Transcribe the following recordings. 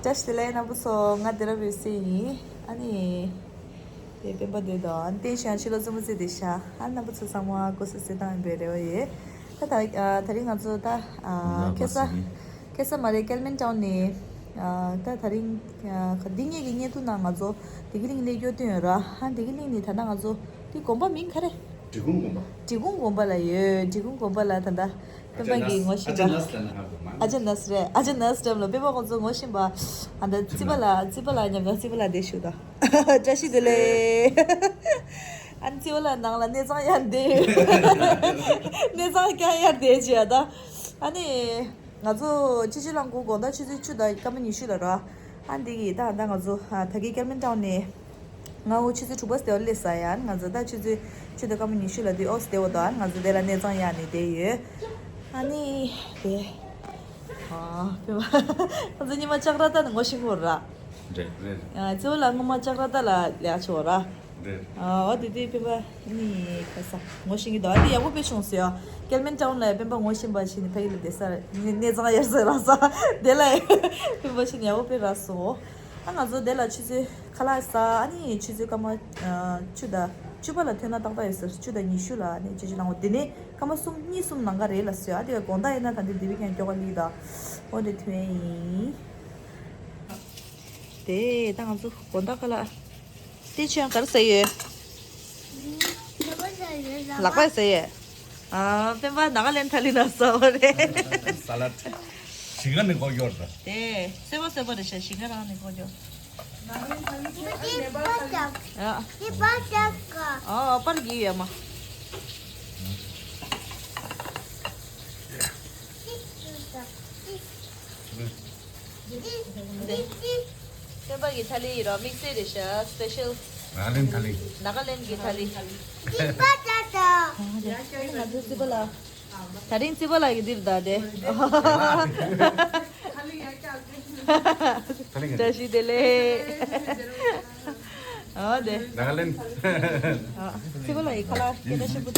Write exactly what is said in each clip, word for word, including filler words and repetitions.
བཀྲ་ཤིས་བདེ་ལེགས་རྣམ་པ་ཚོ། ང་ཌེ་ར་བྷི་སི་ཡིན། ཨ་ནི། དེ་སྤེན་པ་སྡོད་དོ། ཨ་ནི་བསྟན་ཆོས་ཕྱི་ལོགས་བཙུན་མོ་རྩེ་དེ་ཤ། ཨ་རྣམ་པ་ཚོ་ཚང་མ་སྐུ་གཟུགས་གསལ་ཐང་ཡིན་པའི་རེ་བ་ཡོད། ད་ད་ཨ་ད་རིང་ང་ཚོ་ད་ཨ་ཁ་སང་ཁ་སང་མ་རེད། ཀལ་མན་ཊའུན་ནས་ཨ་ད་ད་རིང་ཨ་འདི་ངེད་ཀྱི་བརྙན་ཐུང་ནང་ང་ཚོ་བདེ་སྐྱིད་གླིང་གནས་སྐྱོར་བཏོན་ཡོད་ར། ཨ་བདེ་སྐྱིད་གླིང་ནས་ད་ལྟ་ང་ཚོ་དེ་དགོན་པ་མིང་ག་རེ། འབྲི་གུང་དགོན་པ། འབྲི་གུང་དགོན་པ་ལ་ཡོད། འབྲི་གུང་དགོན་པ་ལ་ད་ལྟ་སྤེན་པ་གིས་ངོ་ཤེས་པ། ཨ་ཅག་ནར་སི་ལ་ན་ཧ་གོ་མ། ཨ་ཅག་ནར་སི་རེད། ཨ་ཅག་ནར་སི་འགྲམ་ལ་སྤེན་པ་ཁོང་ཚོ་ངོ་ཤེས་པ། ཨ་ད་རྩིས་པ་ལ་རྩིས་པ་ལ་མཉམ་དུ་རྩིས་པ་ལ་བསྡད་བཞུགས་དང་། བཀྲ་ཤིས་བདེ་ལེགས། ཨ་ནི་རྩིས་པ་ལ་ནང་ལ་གནས་ཚང་གཡར་བསྡད་ཡོད། གནས་ཚང་གཡར་གཡར་བསྡད་བྱས་ཨ་ད། ཨ་ནི། ང་ཚོ་སྤྱི་སྤྱོད་རླངས་འཁོར་དགོང་དག་ཆུ་ཚོད་བཅུ་དང་སྐར་མ་ཉི་ཤུ་ལ་ར། ཨ་འདི་གི་ད་ད་ང་ཚོ་ཨ་ད་གི་ཀལ་མན་ཊའུན་ནས་སྔ་པོ་ཆུ་ཚོད་དྲུག་པ་སྟེ་བ་སླེབས་ས་ཡ། ཨ་ང་ཚོ་ད་ཆུ་ཚོད་བཅུ་དང་སྐར་མ་ཉི་ཤུ་ལ་དུས་ཨོ་སྟེ་བ་དང་ཨ་ང་ཚོ་དེ་ལ་གནས་ཚང་གཡར་ནས་བསྡད་ཡོད། ཨ་ནི་དེ་ཨ་ང་ཚོ་ཉི་མ་ལྕགས་ར་ད་ནི་ངོ་ཤེས་ཀྱི་ཡོད་ར། རེད་རེད། ཨ་གཙོ་བོ་ལ་སྔོན་མ་ལྕགས་ར་ད་ལ་ལས་ཆོག་ར། རེད། ཨ་འོ་དེ་དུས་སྤེན་པ་ནི་ཁ་ས་ངོ་ཤེས་ཀྱི་འདུག་ཨ་དེ་ཡག་པོ་དཔེ་བྱུང་སོང་ཡ། ཀལ་མན་ཊའུན་ལ་སྤེན་པ་ངོ་ཤེས་པ་ཞིག་ནི་ཕ་གི་ལ་བསྡད་ས་གནས་ཚང་གཡར་ས་རག་ས་དེ་ལ་སྤེན་པ་ཞིག་ནི་ཡག་པོ་དཔེ་རག་སོང་། ཨ་ང་ཚོ་དེ་ལ་ཆུ་ཚོད་ཁ་ལག་ཟ། ཨ་ནི་ཆུ་ཚོད་སྐར་མ་ཨ་བཅུ་དང་བཅུ་པ་ལ་ཐོན་ན་ཏག་ཏག་ཡོད་ས། བཅུ་དང་ཉི་ཤུ་ལ་ཨ་ནི་ཆུ་ཚོད་ལང་བ་དེ་ནས་སྐར་མ་གསུམ་གཉིས་གསུམ་ནང་ག་རེད་ལ་ཟོས། ཨ་དེ་ག་དགོང་དག་ཡིན་ན་ད་འདི་དེ་བི་ཀྱང་སྐྱོ་ག་ལི་ད་འོ་དེ་ཐོན་ཡིན། དེ་ད་ང་ཚོ་དགོང་དག་ཁ་ལག་དེ་ཁྱོད་ག་རེ་ཟ་ཡོད། ལག་པ་ཟ་ཡོད། ཨ་སྤེན་པ་ནཱ་ག་ལེན་ཐ་ལི་ན་ཟ་བ་རེད། ས་ལད། ཞིང་ཁ་ནས་འགོ་ཡོད་རེད། དེ་སེ་བ་སེ་བ་རེད་ཤག་ཞིང་ཁ་རང་ནས་འགོ་ཡོད། ཨ། ཨ་པར་གྱི་ཡོད་མ། སེམས་པ་གི་ཐ་ལི་ཡི་རོ་དམིགས་བསལ་རེད་ཤག་སི་པེ་ཤལ། ནཱ་ག་ལེན་ཐ་ལི། ནཱ་ག་ལེན་གི་ཐ་ལི། ང་ཚོ་རྩིས་པ་ལ། ད་རིང་རྩིས་པ་ལ་གི་འདིར་ད་དེ། ཐ་ལི་ཡ་ཀྱག་ཐ་ལི་ཡ་ཀྱག་བཀྲ་ཤིས་བདེ་ལེགས། ཨ་དེ། ནཱ་ག་ལེན། ཨ་རྩིས་པ་ལ་ཡི་ཁ་ལག་སྐད་ཆ་ཞིབ་པོ།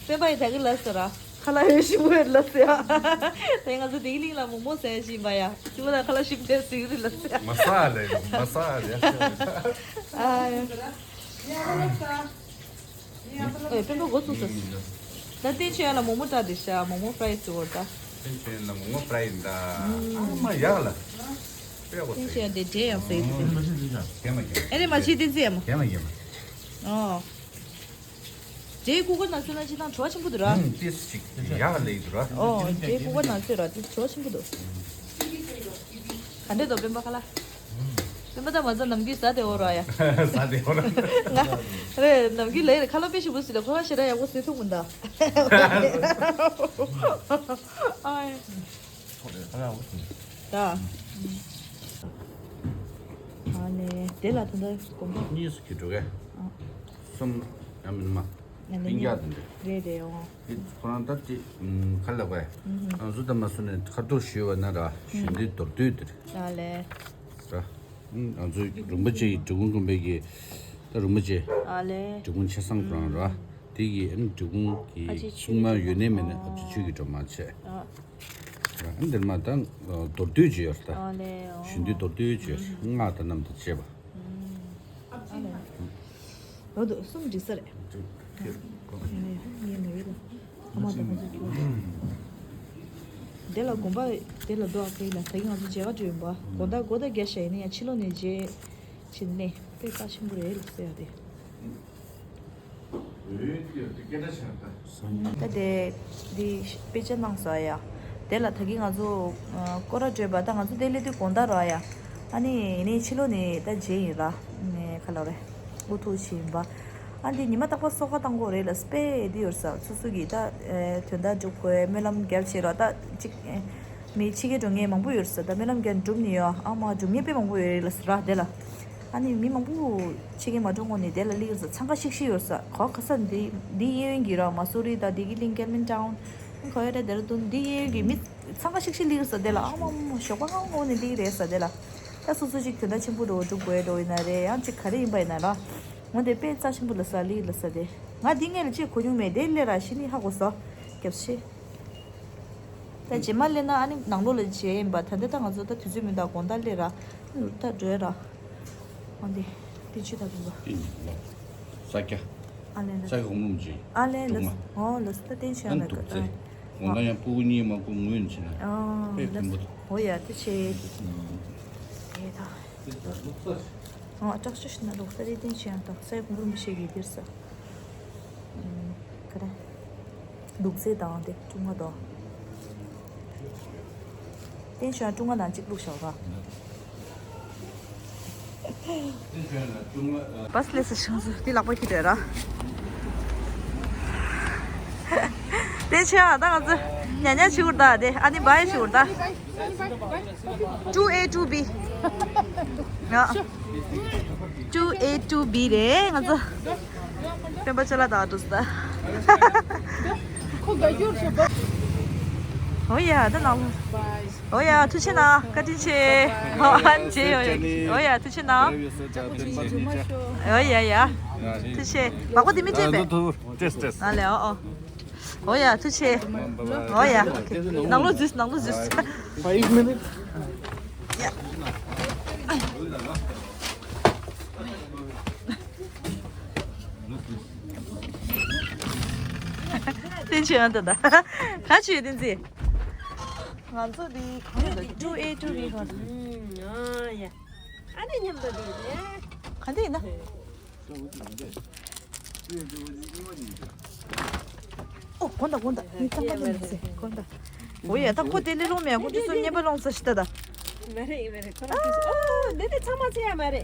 སེམས་པ་ཡི་ད་གི་ལ་ཟེར་ར། ཁ་ལག་ཡོད་ཞིམ་པོ་ཡོད་ལ་ཟེར་ཡ། ད་ང་ཚོ་བདེ་སྐྱིད་གླིང་ལ་མོག་མོག་ཟ་ཡ་ཞིག་ཡིན་པ་ཡ། ཅི་བ་ལ་ཁ་ལག་ཞིམ་པོ་ཟ་ཡ་ཟིག་རེད་ལ་ཟེར་ཡ། མ་ཟ་ལེ་མ་ཟ་ལེ། ཨ་ཡ། ཨེ་སྤེན་པ་འགོ་ཚུགས་སོང་། ད་བསྟན་ཆོས་ཡ་ལ་མོག་མོག་སྤྲད་དེ་ཤ་མོག་མོག་ཧྥ་རའི་ཟེར་བ་ད། བསྟན་ཆོས་ཡ་ལ་མོག་མོག་ཧྥ་རའི་ཡིན་ད། ཨ་མ་ཡག་ལ། དཔེ་ཡག་པོ་བསྟན་ཆོས་ཡ་དེ་འདྲེ་ཡང་ཟེར་གི་འདུག་ཨེ་རེད་མ་ཤེས་བསྟན་ཆོས་ཡ་མ། ཡ་མ་ཡ་མ། ཨོ། འབྲས་ཀུ་ཀར་ནང་ཚོད་ན་ཅི་དང་བྲོ་བ་ཆེན་པོ་འདུག་ར། ཨུམ་ཏིས་ཅིག་ཡག་ལེགས་འདུག་ར། ཨོ་འབྲས་ཀུ་ཀར་ནང་ཚོད་ར་ཏིས་བྲོ་བ་ཆེན་པོ་འདུག་ག་འདྲས་འདུག་སྤེན་པ་ཁ་ལག་སྤེན་པ་ད་མ་ཚ་ནམ་རྒྱུན་ཟ་དེ་འོ་ར་ཡ། ཟ་དེ་འོ་ར། ང་རེད་ནམ་རྒྱུན་ལས་རེད་ཁ་ལག་དཔེ་ཞིམ་པོ་ཟོས་ལ་ཁོ་རང་ཞེ་དྲག་ཡག་པོ་ཟོས་ཐུབ་མི་འདུག་ཨ་ཡ། ད། ཨ་ནེ་དེ་ལ་ད་ལྟ་དགོན་པ། གཉིས་སུ་གི་འགྲོ་གས། ཨ། གསུམ་ཡང་མིན་མ། ཡང་མིན་ལྷིང་འཇགས་དེ་འདྲ། རེད་རེད་འོང་། དེ་ཁོ་རང་ད་ཅི་ཁ་ལག་པས། ང་ཚོ་ད་མ་སུ་ནས་ཁ་ཐུག་ཞུས་པ་ན་ར་ཞུ་འདི་མདོར་བསྡུས་དེ་རེད། ཨ་ལེ། ར། ང་ཚོ་རིན་པོ་ཆེ་ཡི་འབྲི་གུང་དགོན་པའི་གི་ད་རིན་པོ་ཆེ། ཨ་ལེ། འབྲི་གུང་ཆེ་ཚང་ཁོ་རང་ར། དེ་གི་ཨ་ནི་འབྲི་གུང་གི་ཨ་ཅེ་ཆུང་མ་ཡོད་ནའི་མེད་ནའི་ཨ་ཅེ་ཆོས་ཀྱི་སྒྲོལ་མ་བྱས། ཨ། ཨ་འདིར་མ་ད་མདོར་བསྡུས་ཅིག་ཡོད་ད། ཨ་ལེ་ཨོ། ཞུ་འདི་མདོར་བསྡུས་ཅིག་ཡོད་སྔགས་དང་རྣམས་དང་བཅས་པ། ཨ་ལེ། ལོ་དུ་གསུམ་འགྲིག་ས་རེད། ངས་མ་ཡོད་ལ། ཨ་མ་དང་ཁོང་ཚོ་ཁྱོད། དེ་ལ་དགོན་པ་དེ་ལ་འགྲོ་ཨ་ཁེ་ལ་ད་གི་ང་ཚོ་མཇལ་ཁ་འགྲོ་ཡིན་པ་དགོང་དག་སྒོ་ད་རྒྱ་ཤ་ཡིན་ན་ཡང་ཕྱི་ལོགས་ནས་མཇལ་ཕྱིན་ནས་དཔེ་རྩ་ཆེན་པོ་རེད་ལ་ཟེར་ཡ་དེ། ད་དེ་འདི་དཔེ་ཆ་གནང་སོང་ཡ། དེ་ལ་ད་གི་ང་ཚོ་སྐོར་ར་བྲོས་པ་ད་ང་ཚོ་དེ་སླེབས་དུས་དགོང་དག་ར་ཡ། ཨ་ནི་ཡིན་ནའི་ཕྱི་ལོགས་ནས་ད་མཇལ་ཡིན་ར། ནས་ཁ་ལོ་རེ། འུ་ཐུག་ཕྱིན་ཡིན་པ། ཨ་འདི་ཉི་མ་རྟག་པར་གསོལ་ཁ་བཏང་དགོས་རེད་ལ་དཔེ་འདི་ཡོད་ས་སོ་སོ་གི་ད་དོན་དག་སྒྲུབ་དགོས་སྨོན་ལམ་རྒྱབ་བྱེད་ར་ད་ཅིག་མི་ཕྱི་རྒྱལ་འགྲོ་མཁན་མང་པོ་ཡོད་ས་ད་སྨོན་ལམ་རྒྱབ་འགྲུབ་ནི་ཡོད་ཨ་མ་འགྲུབ་མཁན་དཔེ་མང་པོ་ཡོད་རེད་ལ་ར་དེ་ལ། ཨ་ནི་མི་མང་པོ་ཕྱི་རྒྱལ་མ་འགྲོ་སྔོན་ནས་དེ་ལ་སླེབས་ཡོད་ས་འཚང་ཁ་ཤིག་ཤིག་ཡོད་ས་ག་ག་ས་འདི་འདི་གཡས་གཡོན་གྱི་ར་མ་སུ་རི་ད་བདེ་སྐྱིད་གླིང་ཀལ་མན་ཊའུན་ག་ཡོད་རེད་ཌེ་ར་ཌུན་འདི་གཡས་གཡོན་གྱི་མི་འཚང་ཁ་ཤིག་ཤིག་སླེབས་ཡོད་ས་དེ་ལ་ཨ་མ་མ་ཞོགས་པ་སྔ་སྔ་ནས་སླེབས་རེད་ས་དེ་ལ་ད་སོ་སོ་ཅིག་དོན་དག་ཆེན་པོ་འགྲོ་འགྲོ་དགོས་འགྲོ་ཡིན་ན་རེད་ཡང་ཅིག་ག་རེ་ཡིན་པ་ཡིན་ན་ར་འོན་ཏེ་དཔེ་རྩ་ཆེན་པོ་ལ་ས་སླེབས་ལ་ས་དེ་ང་འདི་སྔོན་ལ་ཅིག་གོ་མྱོང་མེད་དེ་སླེབས་ར་ཤི་ནི་ཧ་གོ་ས་རྒྱབ་ཤི། ད་རྗེས་མ་སླེབས་ན་ཨ་ནི་ནང་ལོགས་ལ་མཇལ་ཡིན་པ། ད་ལྟ་ད་ང་ཚོ་ད་དུས་ཚོད་མི་འདུག་དགོང་དག་སླེབས་ར། ད་འགྲོ་ཡ་ར། ཨ་འདི་འདི་ཆུ་ད་གིན་པ། ས་སྐྱ། ཨ་ལེ་ལ། ས་སྐྱ་གོང་རིམ་ཅན། ཨ་ལེ་ལ། འདུག་མ། ཨོ་ལ་ས་ད་བསྟན་ཆོས་ཨ་ཡང་འདུག་ད་ཚེ། དགོང་དག་ཡང་སྤུ་གུ་གཉིས་མ་སྐུ་ངུས་ནས་ཕྱིན་ན། ཨོ་དཔེ་ཕན་པོ་འདུག་ཨོ་ཡ་དེ་ཆེ། དེ་ད། ཨོ་སྐྲག་ཤོས་ཤིག་ན་ལོག་ས་རེད། བསྟན་ཆོས་ཡང་དང་ས་སྐྱ་གོང་རིམ་ཆེ་གི་འདིར་ས། ག་རེ། ལུག་རྫི་དང་དེ་ཀྲུང་ཧྭ་དང་། བསྟན་ཆོས་ཀྲུང་ཧྭ་དང་གཅིག་བླུགས་བཞག་པ། བ་སི་ལས་སུ་ཤང་སུ་དེ་ལག་པ་ཁྱི་དོད་ར། བསྟན་ཆོས་ཨ་ད་ང་ཚོ་ཉ་ཉ་ཆི་གུར་ད་དེ་ཨ་ནི་བའི་ཆི་གུར་ད། two A two B། ཡ། two A two B རེད་ང་ཚོ། སྤེན་པ་ཅོ་ལགས་དང་འགྲོ་ས། ཁོ་དགའ་སྐྱོར་བྱེད་པ། ཨོ་ཡ་ད་ནང་ལ། ཨོ་ཡ་ཐུགས་རྗེ་གནང་། བཀའ་དྲིན་ཆེ། ཨོ་ཨ་ཇེ་ཡོ་ཡོ། ཨོ་ཡ་ཐུགས་རྗེ་གནང་། ཨོ་ཡ་ཡ་ཡ། ཐུགས་རྗེ་ཆེ། མག་པ་དེ་མི་སྤྲད་པས། ཏེས་ཏེས། ཨ་ལེ་ཨོ་ཨོ། ཨོ་ཡ་ཐུགས་རྗེ་ཆེ། ཨོ་ཡ། ནང་ལོགས་འཛུལ་ནང་ལོགས་འཛུལ། Five minutes. བསྟན་ཆོས་ཨ་ད་ད། ག་ཆོས་བསྟན་འཛིན། ང་ཚོ་འདི་གང་ཡོད་ད། two A two B ཧོ། ཨ་ཡ། ཨ་ནི་མཉམ་དུ་འདི་རེད། ག་འདི་ཡིན་ན། ཨོ་དགོན་ད་དགོན་ད་ནི་ཚང་མ་ལ་མི་ཚེ་དགོན་ད། ཨོ་ཡ་ད་ཁོ་དེ་ལས་རུང་མེད། ཁོ་དུས་སུ་ཉེས་པ་ལོང་ས་ཤི་ད་ད། མ་རེད་མ་རེད། ཁོ་རང་དུས་སུ་ཨོ་འདི་འདི་ཚང་མ་ཚེ་ཡ་མ་རེད།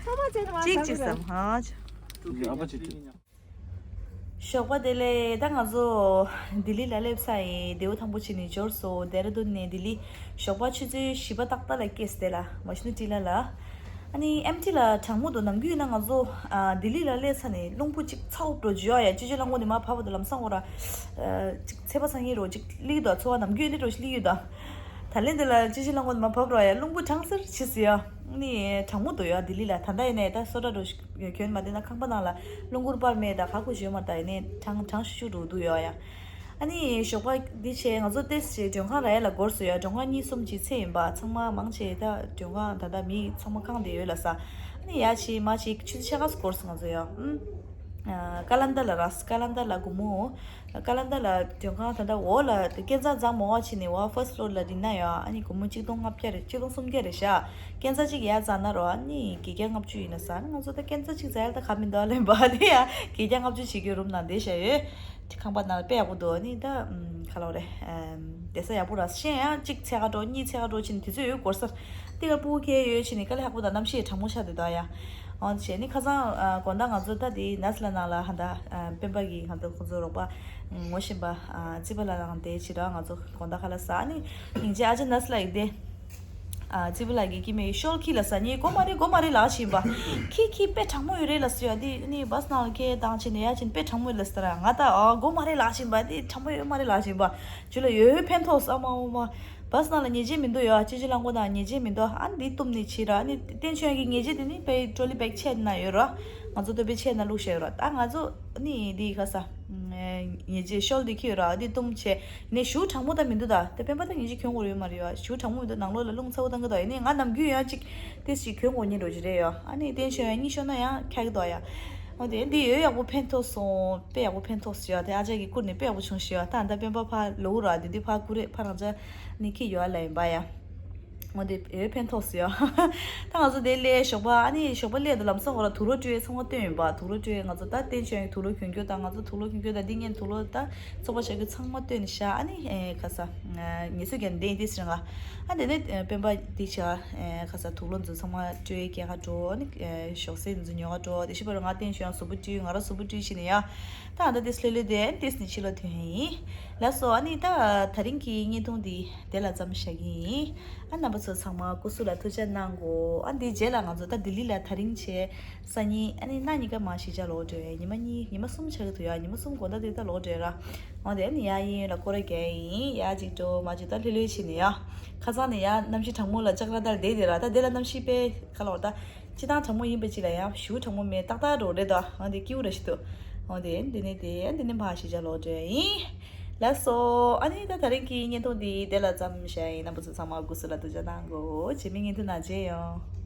ཚང་མ་ཚེ་ན་མ་ཅིག་ཚང་ཅིག་མ་རེད། བསམ་ཧ་ཅི། ཨ་ཕ་ཅིག་ཅིག་ཞོགས་པ་བདེ་ལེགས། ད་ང་ཚོ་ལྡི་ལི་ལ་སླེབས་ཚར་ཡིན། བདེ་པོ་ཐང་པོ་བྱས་ནས་འབྱོར་སོང་། ལྡེ་ར་ལྡུན་ནས་ལྡི་ལི་ཞོགས་པ་ཆུ་ཚོད་བཞི་པ་ཏག་ཏག་ལ་སྐྱེལ་སྟེ་ལ་མ་གཞི་ནས་ཊི་ལ་ལ། ཨ་ནི་ཨེམ་ཊི་ལ་གྲང་མོ་འདུག་ནམ་རྒྱུན་ཡིན་ན་ང་ཚོ་ཨ་ལྡི་ལི་ལ་སླེབས་ཚར་ནས་རླུང་བུ་གཅིག་ཚ་འུབ་འགྲོ་རྒྱུ་ཡོད་ཡ། ཅི་ཅི་ལ་མགོ་ནས་མ་བབས་པ་དང་ལམ་སང་འོ་ར། ཨ་ཅིག་ཚད་པ་སང་ཡིན་རོ་ཅིག་སླེབས་ཀྱི་འདུག་ཚོར་བ་ནམ་རྒྱུན་སླེབས་རོ་ཞིག་སླེབས་ཀྱི་འདུག་ད་ལན་འདི་ལ་ཅི་ཅི་ལ་མགོ་ནས་མ་བབས་རོ་ཡ། རླུང་བུ་གྲང་སེར་ཕྱིས་སོང་ཡ། ཨ་ནི་གྲང་མོ་འདུག་ཡ་ལྡི་ལི་ལ། ད་ལྟ་ཡིན་ནའི་ད་སོ་ཏྲ་རོ་ཞིག་གྱོན་མ་བསྡད་ན་ཁང་པ་ནང་ལ་རླུང་འཁོར་པར་མེད་ད་ག་གོ་ཞོན་མ་ད་ཡིན་ནའི་གྲང་གྲང་ཤུ་ཤུ་འགྲོ་འདུག་ཡོད་ཡ། ཨ་ནི་ཞོགས་པ་འདི་བྱས་ང་ཚོ་ཏེས་བྱས་མགྲོན་ཁང་ར་ཡ་ལ་འགོར་སོང་ཡ། མགྲོན་ཁང་གཉིས་གསུམ་ཅིག་ཚད་ཡིན་པ། ཚང་མ་མང་ཆེ་ད་མགྲོན་ཁང་ད་ལྟ་མི་ཚང་མ་ཁང་བསྡད་ཡོད་ལ་ས། ཨ་ནི་ཡ་ཆེ་མ་ཆེ་ཆུ་ཚོད་ཕྱེད་ཀ་ཙམ་འགོར་སོང་ང་ཚོ་ཡ། ཨུམ། ཀ་ལན་ད་ལ་ར་ཀ་ལན་ད་ལ་སྒོར་མོ། ཀ་ལན་ད་ལ་མགྲོན་ཁང་ད་ལྟ་འོག་ལ་སྐས་འཛེག་རྫ་མོ་བ་ཕྱིན་ནས་འོག་ཕར་སི་ཊི་ཕི་ལོར་ལ་རིལ་ན་ཡོད། ཨ་ནི་སྒོར་མོ་གཅིག་སྟོང་ལྔ་བརྒྱ་རེད། གཅིག་སྟོང་སུམ་བརྒྱ་རེད་ཤག་སྐས་འཛེག་གཅིག་ཡར་འཛེག་ན་རོ་ཨ་ནི་བརྒྱད་བརྒྱ་ལྔ་བཅུ་ཡིན་ན་ཟ། ང་ཚོ་ད་སྐས་འཛེག་གཅིག་འཛེག་ཡ་ད་ག་མི་འདུག་ལེན་པ་ཨ་ནི་ཡ་བརྒྱད་བརྒྱ་ལྔ་བཅུ་བྱེད་རྒྱུ་རུམ་ནང་བསྡད་བཞག་ཡོད། ཁང་པ་ནང་ལ་དཔེ་ཡག་པོ་འདུག་ཨ་ནི་ད་ཨམ་ག་ལ་རེད། ཨམ་བསྡད་ས་ཡག་པོ་ར། གཞན་ཡང་གཅིག་འཛེག་ག་འགྲོ་གཉིས་འཛེག་ག་འགྲོ་ཕྱིན་དུས་ཚོད་ཡོད་འགོར་ས། དེ་ག་སྤུ་གུ་ཁྱེར་ཡོད་ཕྱིན་ནས་དཀའ་ལས་ཁག་པོ་དང་གནམ་གཤིས་གྲང་མོ་ཤར་དུས་ད་ཡ། འོ་བྱས་ནི་ཁ་སང་ཨ་དགོང་དག་ང་ཚོ་ད་དེ་ནས་ལ་ནང་ལ་ཧ་ད་ཨ་སྤེན་པ་གི་ཧ་ད་ཁོ་ཚོ་རོགས་པ་ངོ་ཤེས་པ་ཨ་རྩིས་པ་ལགས་ལའང་དེ་བྱེད་ར། ང་ཚོ་དགོང་དག་ཁ་ལག་ཟ། ཨ་ནི་སྙིང་རྗེ་ཨ་ཅག་ནས་ལ་ཡིན་ཏེ། ཨ་རྩིས་པ་ལགས་ཀྱིས་ཀྱི་མེད་ཤོལ་ཁྱི་ལ་ཟ་ནི་དགོས་མ་རེད་དགོས་མ་རེད་ལབ་བཞིན་པ། ཁྱི་ཁྱི་དཔེ་གྲང་མོ་ཡོད་རེད་ལབ་ཟེར་ཡ། དེ་ནི་བ་སི་ནང་ལ་ཁྱེད་བཏང་བྱས་ནས་ཡ་ཕྱིན་དཔེ་གྲང་མོ་ཡོད་ལབ་ཟེར་ར། ང་ད་ཨ་དགོས་མ་རེད་ལབ་བཞིན་པ། དེ་གྲང་མོ་ཡོད་མ་རེད་ལབ་བཞིན་པ། ཇུ་ལ་ཡོད་ཡོད་ཕན་ཐོགས་ཨ་མ་འོ་མ། བ་སི་ནང་ལ་ཉལ་ཆས་མི་འདུག་ཡ། སྤྱི་སྤྱོད་རླངས་འཁོར་ནང་ཉལ་ཆས་མི་འདུག་ཨ་འདི་བཏུམ་ནས་ཕྱིན་ར། ཨ་ནི་བསྟན་ཆོས་ཀྱི་ཉལ་ཆས་དེ་ནི་པའི་ཊྲོ་ལི་བེག་ཆེ་ན་ཡོད་ར། ང་ཚོ་ལྟོ་ཕད་ཆེ་ན་བླུགས་བཞག་ཡོད་ར། ད་ང་ཚོ་ནི་འདི་ག་ས་ཉལ་ཆས་ཤོལ་འདི་ཁྱེར་ཡོད་ར། འདི་བཏུམ་བྱས་ནས་ཞུ་གྲང་མོ་ད་མི་འདུག་ད་དེ་སྤེན་པ་ད་ཉལ་ཆས་གྱོན་དགོས་ཡོད་མ་རེད་ཡ། ཞུ་གྲང་མོ་མི་འདུག་ནང་ལོགས་ལ་རླུང་ཚ་པོ་བཏང་གི་འདུག་ཡིན་ནའི་ང་ནམ་རྒྱུན་ཡང་ཅིག་ཏིས་ཅིག་གྱོན་དགོས་ཉེན་རོ་ཅིག་རེད་ཡ། ཨ་ནི་བསྟན་ཆོས་ཡང་གཉིད་ཤོར་ན་ཡང་ཁྱག་གི་འདུག་ཡ། འོ་དེ་འདི་ཡོད་ཡག་པོ་ཕན་ཐོགས་སོང་། དཔེ་ཡག་པོ་ཕན་ཐོགས་སོང་ཡ། དེ་ཨ་ཅག་གིས་བསྐུར་ནས་དཔེ་ཡག་པོ་བྱུང་ཤག་ཡ། ད་ད་སྤེན་པ་ཕར་ལོག་ར། དེ་འདི་ཕར་བསྐུར་རེད། ཕར་རང་ཅག་ནི་ཁྱི་ཡོད་ལ་ཡིན་པ་ཡ། འོ་དེ་ཡོད་ཕན་ཐོགས་སོང་ཡ། ད་ང་ཚོ་དེ་སླེབས་ཞོགས་པ་ཨ་ནི་ཞོགས་པ་སླེབས་དུས་ལམ་སང་འོ་ར་དུག་ལོག་སྤྲོད་ཚང་མ་བཏོན་ཡིན་པ། དུག་ལོག་སྤྲོད་ང་ཚོ་ད་བསྟན་ཆོས་ཡང་དུག་ལོག་གྱོན་རྒྱུ་དང་ང་ཚོ་དུག་ལོག་གྱོན་རྒྱུ་དང་འདི་ངས་དུག་ལོག་ད་བཙོག་པ་བྱ་རྒྱུ་ཚང་མ་བཏོན་ཤག་ཨ་ནི་ཨེ་ག་ས་ངལ་གསོ་རྒྱག་འདི་འདི་ཟེར་ང་ཨ་དེ་ནས་སྤེན་པ་འདི་བྱ་ཨེ་ག་ས་དུག་ལོག་འཛུལ་ཚང་མ་སྤྲོད་སྐྱེལ་ག་འགྲོ། ཨ་ནི་ཨེ་ཞོགས་ཟས་འཛུལ་ཉོ་ག་འགྲོ། དེ་ཤི་བར་ང་བསྟན་ཆོས་ཡང་གཟུགས་པོ་བཀྲུས། ང་རང་གཟུགས་པོ་བཀྲུས་ཕྱིན་ནས་ཡ། ད་ཨ་ད་དེ་སླེ་ལེ་དེ་དེ་ནས་ཕྱི་ལོགས་ཐོན་ཡིན། ལགས་སོ། ཨ་ནི་ད་ད་རིང་གི་བརྙན་ཐུང་འདི་དེ་ལ་མཚམས་བཞག་གི་ཡིན། ཨ་རྣམ་པ་ཚོ་ཚང་མ་སྐུ་གཟུགས་ལ་ཐུགས་ཅག་གནང་གོ་ཨ་འདིའི་རྗེས་ལ་ང་ཚོ་ད་ལྡི་ལི་ལ་ད་རིང་བྱས་སང་ཉིན་ཨ་ནི་གནངས་ཉིན་ཀ་མ་གཞིས་ཆགས་ལོག་འགྲོ་ཡ། ཉི་མ་གཉིས་ཉི་མ་གསུམ་ཆགས་ཀྱི་འདུག་ཡ། ཉི་མ་གསུམ་དགོང་དག་དེ་ད་ལོག་འགྲོ་ཡ་ར། འོ་དེ་ཨ་ནི་ཡ་ཡིན་ལ་སྐོར་ར་རྒྱག་ཡིན་ཡ། ཅིག་འགྲོ་མ་ཅིག་ད་ལྷོད་ལྷོད་བྱས་ནས་ཡ། ཁ་སང་ནས་ཡ་གནམ་གཤིས་གྲང་མོ་ལ་ལྕགས་ར་ད་ལ་བསྡད་དེ་ར། ད་དེ་ལ་གནམ་གཤིས་དཔེ་ག་ལ་བ་ད། སྤྱིར་བཏང་གྲང་མོ་ཡིན་པ་ཅིག་ལ་ཡང་ཞུ་གྲང་མོ་མེད་ཏག་ཏག་འགྲོ་རེད་ད། ཨ་འདི་སྐྱིད་པོ་ར་ཞིག་འདུག་འོ་དེ་འདི་ནས་དེ་འདི་ནས་ཕར་གཞིས་ཆགས་ལོག་འགྲོ་ཡ་ཡིན། ལགས་སོ། ཨ་ནི་ད་དེ་རིང་གི་བརྙན་ཐུང་འདི་དེ་ལ་མཚམས་བཞག་ཡིན། རྣམ་པ་ཚོ་ཚང་མ་སྒུག་ཚོད་ལ་ཐུགས་རྗེ་གནང་གོ། རྗེས་མའི་བརྙན་ཐུང་ནང་མཇལ་ཡོང་།